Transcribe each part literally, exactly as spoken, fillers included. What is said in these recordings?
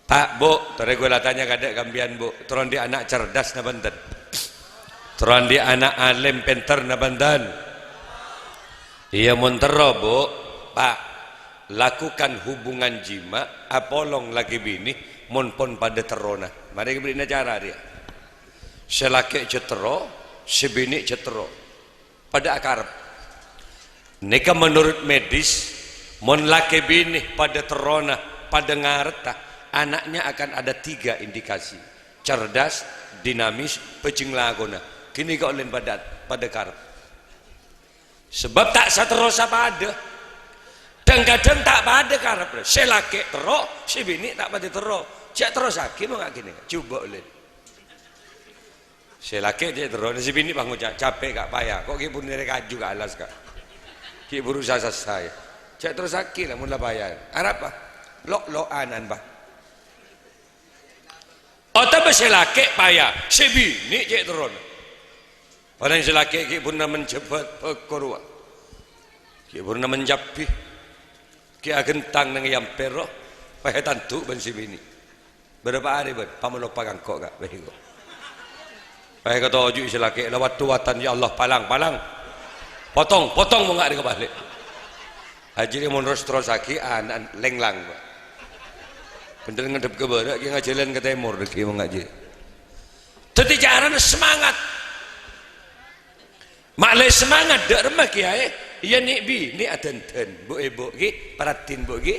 Pa', Bu', torè ghulâ tanya kaadâ' ka empèyan, Bu'. Terro andi' ana' cerdas napa enten? Terro andi' ana' alim, pènter napa enten? Iyâ, mon terro, Bu', Pa', lakukan hubungan jima' apolong lakè binè mon pon padâ terrona. Marè èkabherri'na cara rèya. Sè lakè' jhâ' terro, sè binè' jhâ' terro. Padâ akarep. Nèka menurut medis, mon lakè binè padâ terrona, padâ ngaretta, anaknya akan ada tiga indikasi, cerdas, dinamis, bhâjheng lakona. Ghânèka ollèna padâ, padâ karep. Sabâb ta' saterrossa padâ. Dhâng-kadhâng ta' padâ karep. Sè lakè' terro, sè binè' ta' patè terro. Jhâ' terrossaghi mon nga' ghânèka. Jhubâ' ollèna. Sè lakè' jhâ' terro, sè binè' pas ngoca', "Capè', Ka', paya. Ko' ghi' buru nèrè kaju ka alas, Ka'. Ghi' buru sa-sassa, yâ." Jhâ' terrossaghi la, mon la paya. Arapa? Lo'-lo'an, Pa'. Otabâ sè lakè' paya, sè binè' jhâ' terro. Palèng sè lakè' ghi' buru namen jhâbhât bhâkor, wa. Ghi' buru namen cabbhi. Ghi' aghentang neng è ampèr, ro. Pèhè tandu' bân sè binè'. Bârâmpa arè, bân? Pamalopa ka engko', Ka'. Pèhè ko'. Pèhè katoju'i sè lakè', la wâdhu watan, "Ya Allah, palang, palang. Potong, potong mon nga' rèya kabâli'." Ajjhâ' mon ros-terrossaghi, ana'na lènglang, Pak. Bhendher ngadhep ka bârâ', ghi' ngajhâlân ka tèmor, dâggi' mon nga' jiyâ. Dhâddhi carana semangat. Ma'lè semangat, dâ' remma kèyaè, iyâ nè' binè' adhândhân, bu'-èbu' ghi, paraddhin bu' ghi,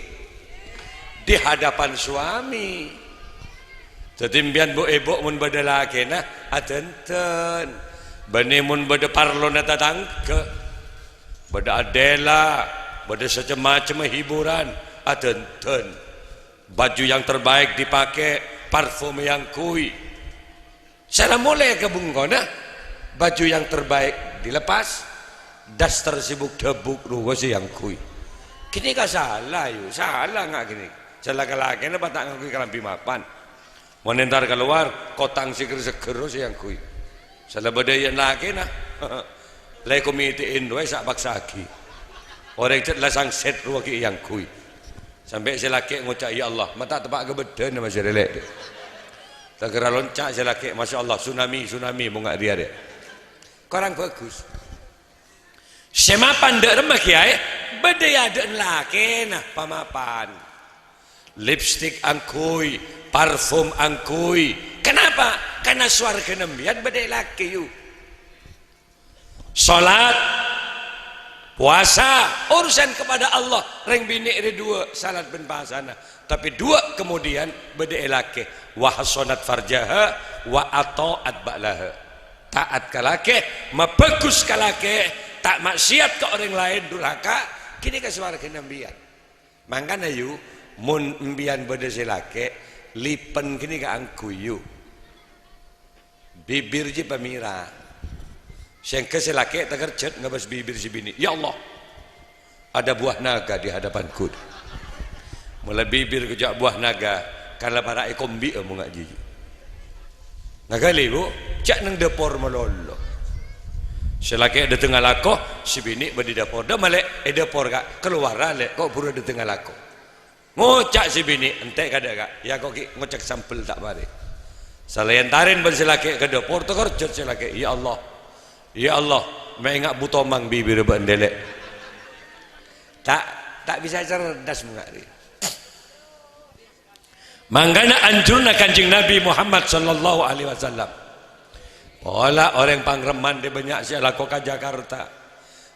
di hadapan suami. Dhâddhi empèyan bu'-èbu' mon bâdâ lakèna, adhândhân. Bânnè mon bâdâ parlona tatangghâ, bâdâ adèla, bâdâ sacem-macemma hiburan, adhândhân. Baju yang terbaik dipakai, parfum èangghuy. Sè la molè ka bengkona, baju yang terbaik dilepas, daster sè buk-dâbuk rowa sè èangghuy. Ghânèka sala, yu, sala nga' ghânèka. Sala ka lakèna pas ta' ngangghuy kalambhi mapan. Mon entar kalowar, kotang sè ghâr-seghâr rowa sè èangghuy. Sala bâdâ è lakèna. La èkomitè'è rowa, sa' paksa'aghi. Orèng cè' la sangset rowa ghi' èangghuy. Sampè' sè lakè' ngoca', "Ya Allah, ma' ta' teppa' ka bâddhâna ma' sè rèlè'." Taghârâ lonca' sè lakè', "Masya Allah, tsunami, tsunami, mon nga' rèya rè." Korang bhâghus. Sè mapan dâ' remma kèyaè, bâdâ è adâ'na lakèna pamapan. Lipstik angghuy, parfum angghuy. Kenapa? Karena sowarghâna empèyan bâdâ è lakè, yu. Salat, puasa, urusan kepada Allah. Rèng binè' rè duwâ', salat bân pasana. Tapè duwâ' kemudian bâdâ è lakè. Wa hassanat farjaha wa atha'at ba'laha. Taat ka lakè, mabhâghus ka lakè, ta' maksiat ka orèng laèn, durhaka, ghânèka sowarghâna empèyan. Mangkana, yu, mon empèyan bâdâ sè lakè, lipen ghânèka angghuy, yu. Bibir jiyâ pamèra. Sèngghâ sè lakè' takerjhât ngabâs bibir sè binè'. "Ya Allah, ada buah naga di hadapanku." Molaè bibir kèjhâ' buah naga, kan la para' èkombi'â mon nga' jiyâ. Ngaghâli, Bu', jhâ' neng dâpor malolo. Sè lakè' dâteng alako, sè binè' bâdâ è dâpor. Dâ' malè è dâpor, Ka', kalowara lè', ko' buru dâteng alako. Ngoca' sè binè', "Ente' kaadâ', Ka', ya ko' ghi' ngocèk sambel ta' parè." Salaèn tarèn bân sè lakè' ka dâpor, takerjhât sè lakè', "Ya Allah, ya Allah, ma' enga' bu tomang bibirra bâ'na dâlâ." Ta', ta' bisa cerdas mon nga' rè. Mangkana anjurna Kanjeng Nabi Muhammad sallallahu alaihi wasallam. Pola orèng Pangremman dâ' bânnya' sè alako ka Jakarta.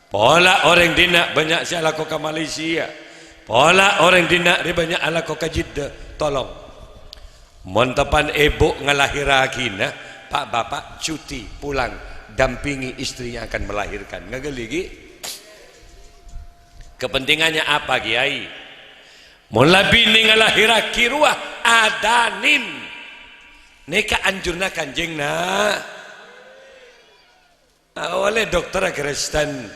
Pola orèng dinna' bânnya' sè alako ka Malaysia. Pola orèng dinna' rè bânnya' alako ka Jeddah. Tolong. Mon teppan èbhu ngalahèrraghina, pa'-bapa' cuti pulang, dampingi istri yang akan melahirkan. Ngaghâli ghi? Kepentingannya apa, Kiai? Mon la binè ngalahèrraghi rowa, adânin. Nèka anjurna Kanjeng Na-, Apa polè dokterra Kristen?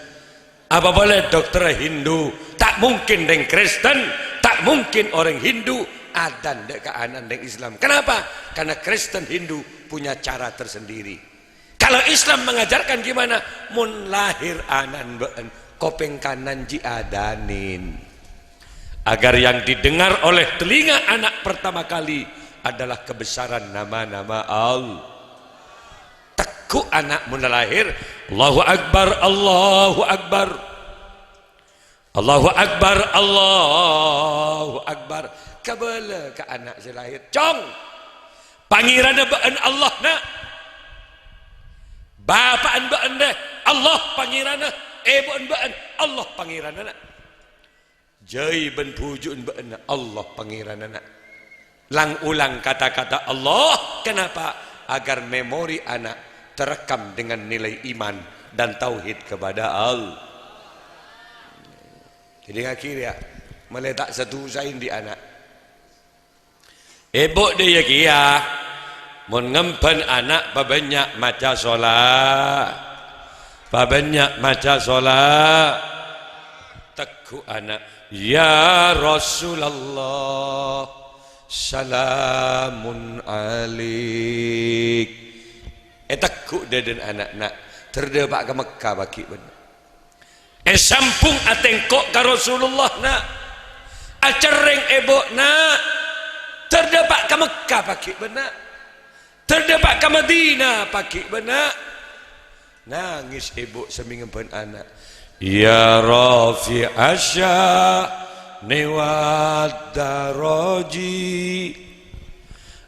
Apa polè dokterra Hindu? Ta' mungkin rèng Kristen, ta' mungkin orèng Hindu adân dâ' ka ana'na rèng Islam. Kenapa? Karena Kristen Hindu punya cara tersendiri. Kalau Islam mengajarkan gimana? Mon lahèr ana'na bâ'na, kopèng kanan jiyâ adânin. Agar yang didengar oleh telinga anak pertama kali adalah kebesaran nama-nama Allah. Tegghu' ana' mon la lahèr, "Allahu Akbar, Allahu Akbar. Allahu Akbar, Allahu Akbar." Kabâlâ ka ana' sè lahèr, "Cong, Pangèranna bâ'ân Allah, na'. Bapa'na bâ'ân, na', Allah Pangèranna. Ebhu'na bâ'ân, Allah Pangèranna, na'." Jhâi bân bhuju'na bâ'ân, "Allah Pangèranna, na'." Lang-olang kata-kata Allah. Kenapa? Agar memori anak terekam dengan nilai iman dan tauhid kepada Allah. Jadi, akhirnya, mulai ta' sè-dusaè andi' ana'. Ebhu' dâ' iyâ kèya, mon ngemban ana' pabânnya' maca shola-, pabânnya' maca shola-, tegghu' ana', "Ya Rasulullah, salamun alaik." Ètegghu' dâdâna ana', "Na', ter dâpa' ka Mekka paghi' bân." Èsambhung atè engko' ka Rasulullah, na'. Acerrèng ebhu', na'. Ter dâpa' ka Mekka paghi' bân, na'. Ter dâpa' ka Madinah paghi' bân, na'. Nangès ebhu' sambi ngemban ana'. "Ya rafi'asy sya'ni wad daraji."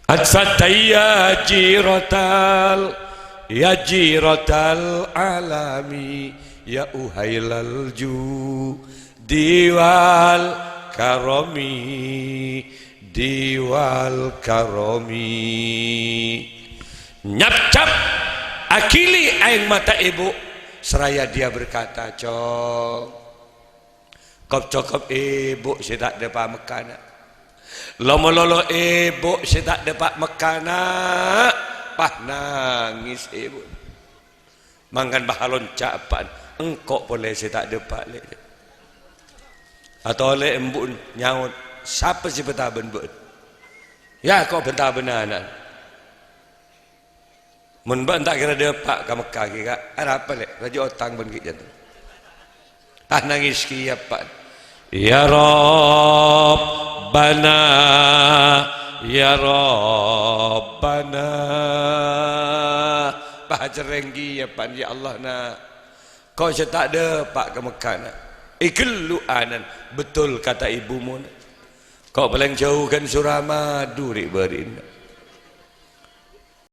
Atsatayya jiratal, ya jiratal alami, ya uhailal judi wal karami, di wal karami. Nyapcap aghili aèng mata ebhu', seraya dia berkata, "Cong." Kop-cokop ebhu' sè ta' dâpa' Mekka, na'. Lo-malolo ebhu' sè ta' dâpa' Mekka, na'. Pas nangès ebhu'. Mangkana pas alonca' eppa'na, "Engko' polè sè ta' dâpa', Lè'." Atolè embu'na nyaot, "Sapa sè bânta bân bâ'na?" "Ya, ko' bânta bân ana'." "Mon bâ'na ta' kèra dâpa' ka Mekka ghi, Ka', arapa, Lè'? Rajâ otang bân ghi' jâ'." Ah, nangès kèya, Pa'. "Ya Rabbana, ya Rabbana." Pas acerrèng kèya, Pa', "Ya Allah, na'. Ko' sè ta' dâpa' ka Mekka, na'. Èghellu' ana'na, betul kata ibumu, na'. Ko' palèng jhâu ghân Suramadu rè'-bâri'na.